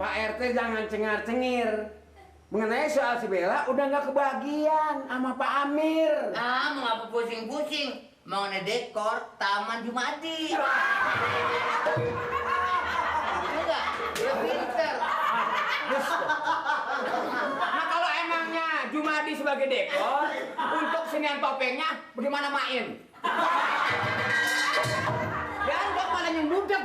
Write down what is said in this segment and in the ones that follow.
Pak RT jangan cengar-cengir. Mengenai soal si Bella udah nggak kebagian sama Pak Amir. Ah, mengapa pusing-pusing? Mau ngedekor Taman Jumadi. Enggak, dia pinter. Nah kalau emangnya Jumadi sebagai dekor, untuk senian topengnya bagaimana main? Dan kok malah nyembudek.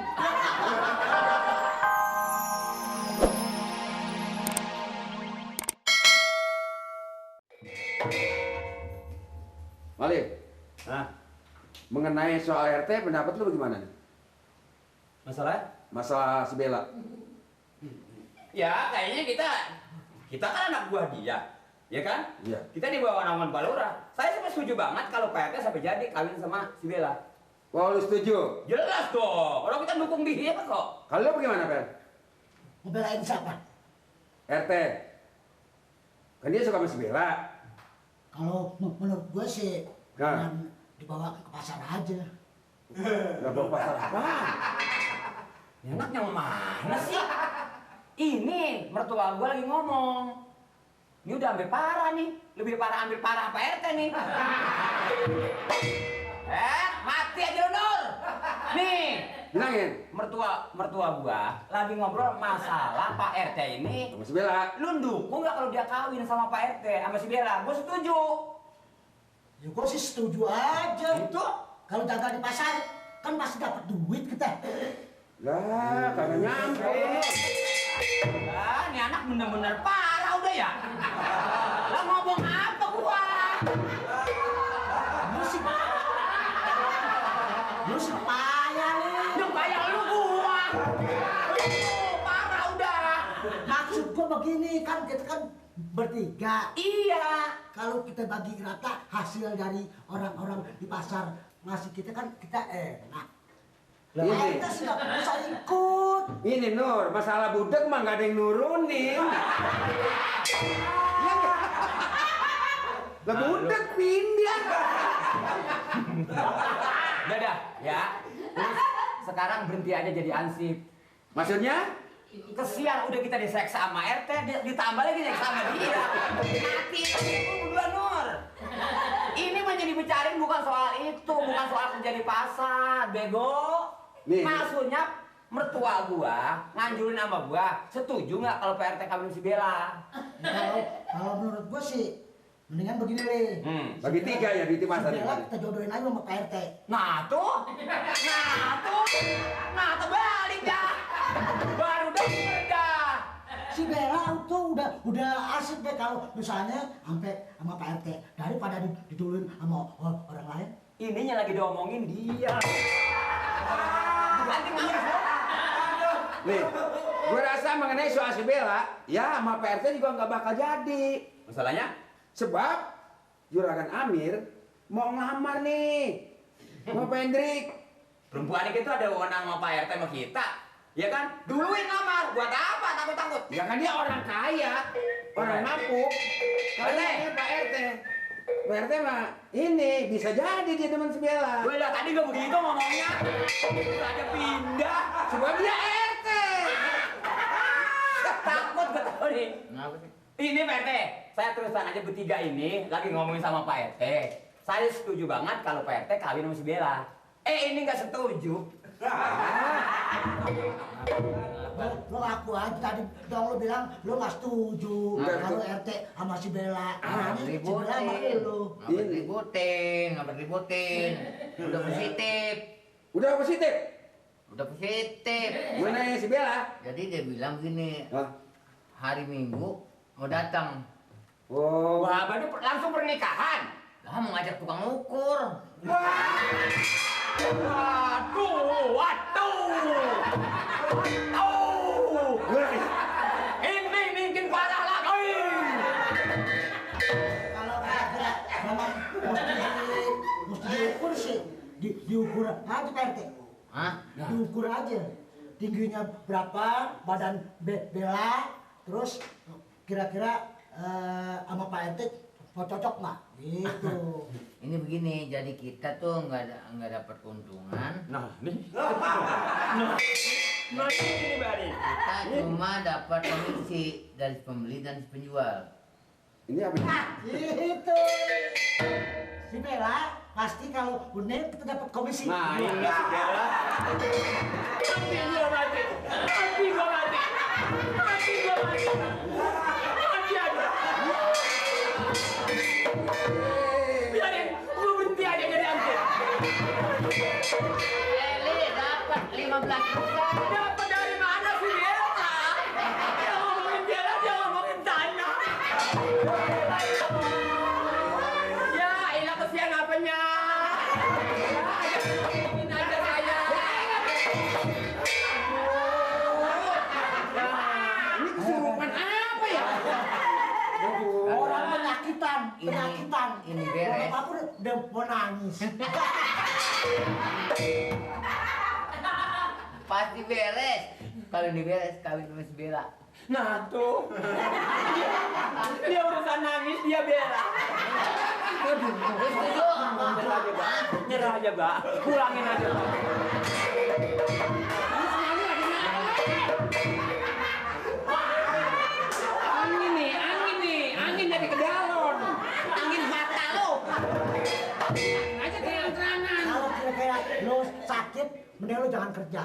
Malik, mengenai soal RT pendapat lu bagaimana nih? Masalah si Bella. Ya, kayaknya kita kan anak buah dia, ya kan? Iya. Kita di bawah naungan Pak Lurah. Saya setuju banget kalau Pak RT sampai jadi kawin sama si Bella. Wah, lu setuju? Jelas dong, orang kita dukung dia kok. Kalau lu bagaimana, Per? Ngebelain siapa? RT. Kan dia suka sama si Bella. Kalau menurut gue sih Nah. jangan dibawa ke pasar aja. Gak bawa pasar apa? Ini anak yang mana sih? Ini mertua gua lagi ngomong. Ini udah hampir parah nih, lebih parah hampir parah Pak RT nih. Mati aja lu, Nur. Nih, Bilangin. mertua gua lagi ngobrol masalah Pak RT ini. Sama si Bella. Lu dukung nggak kalau dia kawin sama Pak RT sama si Bella? Gua setuju. Ya gue sih setuju aja. Itu Kalau dagang di pasar kan pasti dapat duit kita. Lah, kagak nyampe. Lah, ini anak bener-bener parah udah ya. Lah ngomong apa gua? Lu sih payah lu. Yang kayak lu gua. Parah udah. Maksud gue begini kan kita kan bertiga. Iya. Kalau kita bagi rata hasil dari orang-orang di pasar ngasih kita kan kita enak. Lah Ini. kita sih nggak usah ikut. Ini Nur, masalah budek mah gak ada yang nurunin. Iya nggak? Lah budek pindah. Udah ya. Terus sekarang berhenti aja jadi ansip. Maksudnya? Kesian udah kita diseksa sama RT, ditambah lagi diseksa sama dia. Mati berdua Nur. Ini mah jadi bicarain bukan soal itu, bukan soal kerja di pasar, bego. Nih. Maksudnya mertua gua nganjurin sama gua, setuju nggak kalau PRT kawin si Bella? Kalau menurut gue sih mendingan begini Le. Bagi tiga ya di pasar Si Bella ini. kita jodohin aja sama Pak RT. Nah tuh balik dah. Baru denger dah. Si Bella tuh udah asik deh kalau misalnya sampai sama Pak RT daripada diduluin sama orang lain. Ininya lagi diomongin dia. Ganti ngomong. Nih, gue rasa mengenai soal si Bella, ya sama Pak RT juga nggak bakal jadi. Masalahnya? Sebab Juragan Amir mau ngelamar nih sama Pak Hendrik. Perempuan itu ada wewenang sama Pak RT sama kita. Ya kan? Duluin lamar. Buat apa? Takut-takut. Ya kan dia orang kaya, orang mampu. Kalau RT. ini Pak RT, Pak RT mah ini bisa jadi dia teman si Bella. Gue lah tadi gak begitu ngomongnya. Aja pindah. Sebab dia RT. Takut gue tau nih. Kenapa sih? Ini Pak RT, saya teruskan aja bertiga ini lagi ngomongin sama Pak RT. Saya setuju banget kalau Pak RT kawin sama si Bella. Ini nggak setuju. Lo ngaku aja tadi dong lo bilang lo nggak setuju Enggak, kalau itu- RT sama si Bella. Ngapa Ini si Bella sama lo. Ngapa ributin? Udah positif. Udah positif. Udah positif. Gue nanya si Bella. Jadi dia bilang gini, Hah? hari Minggu mau datang. Oh, Wah, berarti langsung pernikahan. Lah mau ngajak tukang ukur. Waduh. Ini bikin parah lagi. Kalau kira-kira memang mesti diukur sih, diukur aja Pak RT. Hah? Diukur aja tingginya berapa, badan Bella, terus kira-kira sama Pak RT cocok nggak? Gitu. Ini begini, jadi kita tuh nggak dapat keuntungan. Nah, nih. Masih ini Bari. Kita cuma dapat komisi dari pembeli dan penjual. Ini apa? Itu. Si Bella pasti kalau bener kita dapat komisi. Nah, ini si Bella. Mati gua mati. Mati gua mati. Mati gua mati. Mati aja. Biarin, gua berhenti aja jadi anjir. Eli dapat 15 juta. Dapat dari mana si Bella? Dia ngomongin Bella, dia ngomongin tanah. Ya, ini kesian apanya? Ini aja saya. Ini kesurupan apa ya? Orang penyakitan, Ini- penyakitan. ini beres. Apa udah mau nangis. Pasti beres. Kalau ini beres, kawin sama si Bella. Nah tuh, dia urusan nangis, dia Bella. Aduh, Setuju? nyerah aja, Bang. Nyerah aja, Bang. Pulangin aja, Bang. Angin jadi ke galon. Angin mata lo. Aja terang-terangan. Kalau kira-kira lo sakit, mending lo jangan kerja.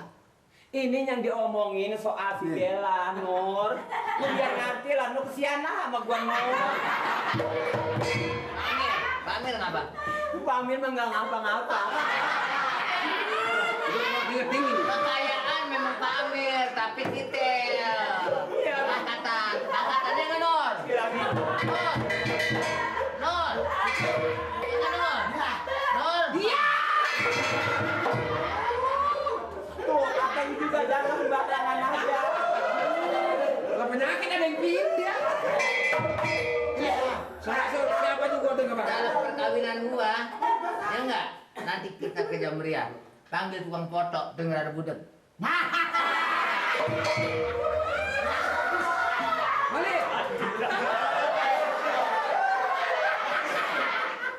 Ini yang diomongin soal si Bella, Nur. Lu biar ngerti lah, lu kesian lah sama gua, Nur. Pamir ngapa? Pamir mah nggak ngapa-ngapa. Kekayaan memang Pamir, tapi detail. Iya. Angkatannya nggak Nur? Bilangin. Nur, Nur, ini Nur, Nur. Iya. Tuh, akang juga jangan sembarangan aja. Kalau penyakit ada yang pindah. Iya. Siapa juga udah nggak bakal. Dalam perkawinan gua, ya enggak? Nanti kita ke Jamria, panggil tukang foto, denger ada budek. Mali.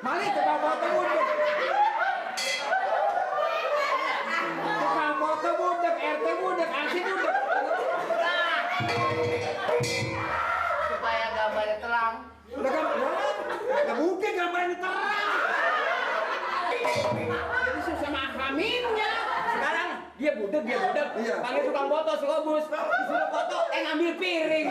Mali, tukang foto budek. Tukang foto budek, RT budek, arsi budek. Supaya gambarnya terang. Udah kan? Nggak mungkin gambarnya terang. Jadi susah mahaminnya. Sekarang dia budek. Iya. Panggil tukang foto, si Obus. Disuruh foto, ngambil piring.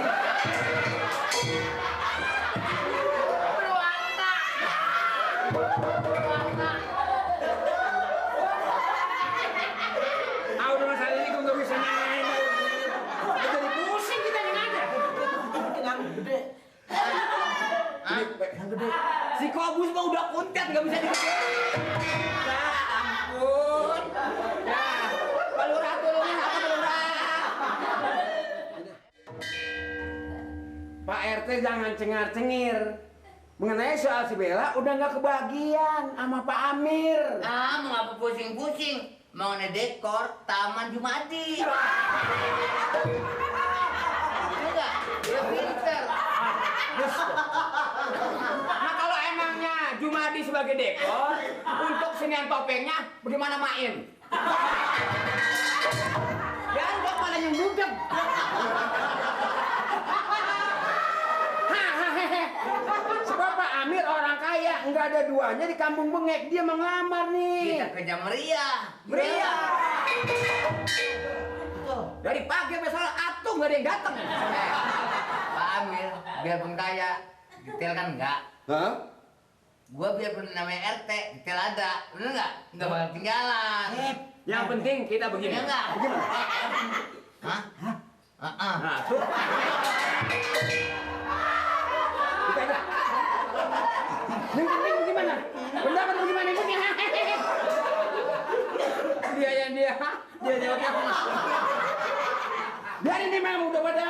Ah, udah masalah ini gue nggak bisa main. Jadi pusing kita yang ada. Yang gede, Hah? yang gede. Si Kobus mah udah kuntet nggak bisa digedein. Ya ampun. Ya, kalau ratu lu apa belum? Pak RT jangan cengar-cengir. Mengenai soal si Bella udah nggak kebagian sama Pak Amir. Ah, mau ngapa pusing-pusing? Mau ngedekor Taman Jumadi. Enggak, udah pinter. Nah kalau emangnya Jumadi sebagai dekor, untuk senian topengnya bagaimana Main? Ya enggak malah yang budek. Sebab Pak Amir orang kaya, nggak ada duanya di kampung Bengek, dia mau ngelamar nih. Kita ke Jamria. Meriah. Tuh. Dari pagi sampai sore atung nggak ada yang datang. Pak Amir, biarpun kaya, detail kan enggak? Hah? Gua biarpun namanya RT, detail ada. Bener nggak? Nggak bakal ketinggalan. Yang penting kita begini. Ya enggak? Hah? Hah? Heeh. Nah, tuh. Kita aja. Yang penting bagaimana? Pendapat bagaimana? Yang penting. Dia jawabnya. Biarin dia memang udah pada.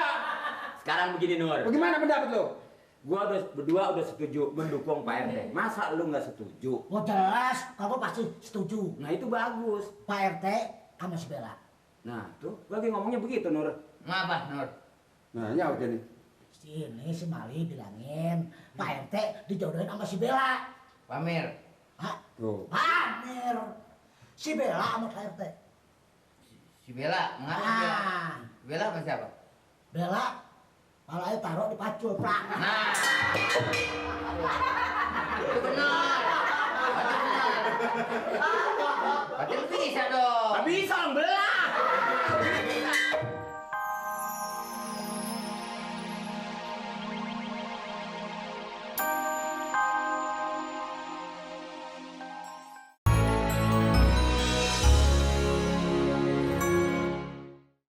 Sekarang begini Nur. Bagaimana pendapat lo? Gua berdua udah setuju mendukung Pak RT. Masa lu nggak setuju? Oh jelas, kamu pasti setuju. Nah itu bagus. Pak RT sama si Bella. Nah tuh lagi ngomongnya begitu Nur. Ngapa, Nur? Nah, nyaut jadi. Sini si Mali bilangin Pak RT dijodohin sama si Bella. Pamir. Hah? Tuh. Pamer. Si Bella sama Pak RT. Si Bella, mengapa si Bella? Ah, Bella apa siapa? Bella, palanya taruh di pacul, plak. Nah, itu benar. Berarti benar. Berarti lu bisa dong. Nggak bisa orang belah.